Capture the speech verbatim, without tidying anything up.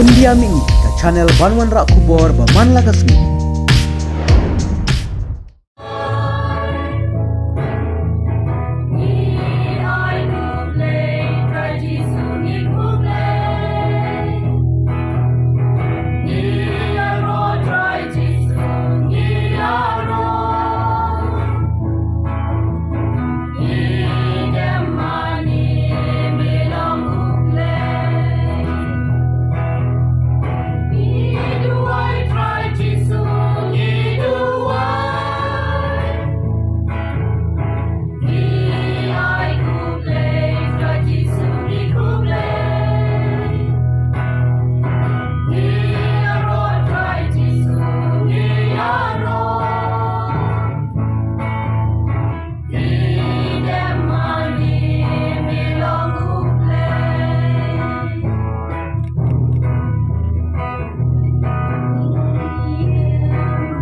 India Mihngi, ka channel ban wanrah khubor ba man la ka sngi.